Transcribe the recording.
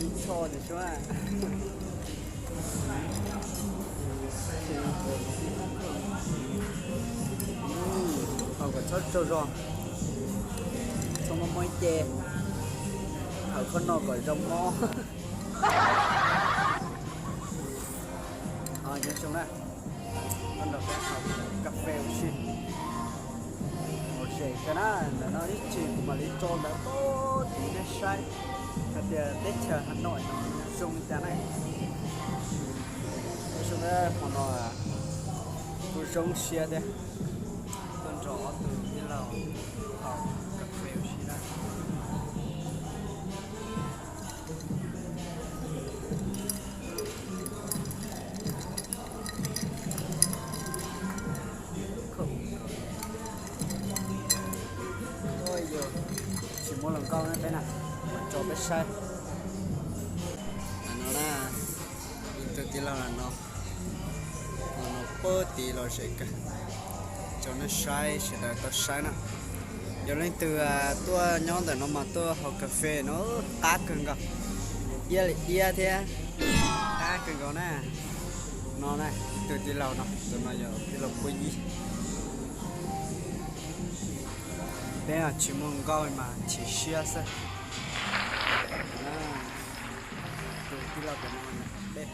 Ib tsho ces sua. Haus kom txhob tsaug zog, txhob mob mob ib ce, haus qhov no kom zoo mob. Nyob zoo na, koj nrog peb haus kas fes ua si. Mos zem kawg na, ntawm no ib tsam kuv mam li tso ntawd pab tim nej saib hais tias teb chaws Hà Nội no zoo li cas na. Tab sis hmo no kuv zoo siab tiag, tuaj nrog ob tug tij laug haus kas fes ua si na. Tsis muaj hluas nkauj ne peb na, tso peb saib. No na, ib tug tij laug no, no pab tim los zem kawg, tso nej saib sawv daws tau saib na. Yog leej twg tuaj nyob ntawm no mas tuaj haus kas fes no qab kawg nkaus, iab li iab thiab, qab kawg nkaus na. No na, ib tug tij laug no, tus no yog tij laug Puab Yij. Peb tsis muaj nkauj mas chim siab xwb. Tus tij laug pem no, peb